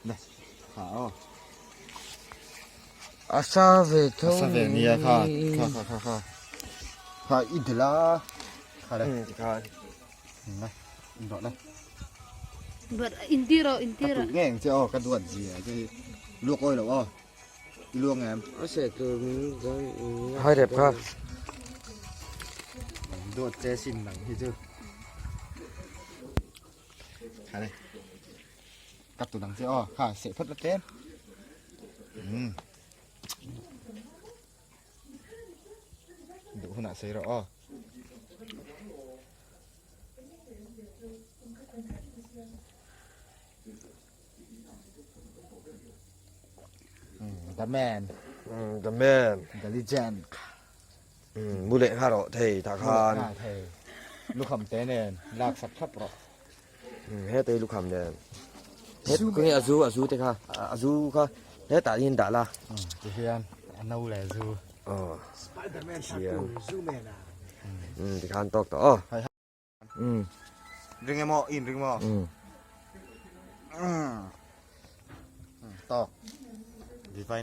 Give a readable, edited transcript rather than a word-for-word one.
Le kha aw. A sa ve tho. A sa ve nia kha kha kha kha kha. Kha i dil a. Kha le. Kha. Le in rawh le. But in ti rawh in ti rawh. Ka tuih ngei ang che aw ka duat zia che hi. Luak awi lo aw. I luak em? A seh tur min dang Hai rep kha. Duat che sin nang hi chu. Kha le. Ka tu dang che aw. Kha seh phawt la tlem. Um. Duh hunah sei rawh aw. The man. The man. The legend. Mu leh ngha rawh thei tah khan. Mu leh ngha thei. Lukham te nen lak sak thlap rawh. Hetei lukham nen. Het ku nge a zu a zu te kha a zu kha hetah hian dah la. Ti hian a no leh zu. Aw. Spiderman thlak tur zu men a. Ti khan tawk tawh aw. Ring emaw in ring maw? Tawk. Divine.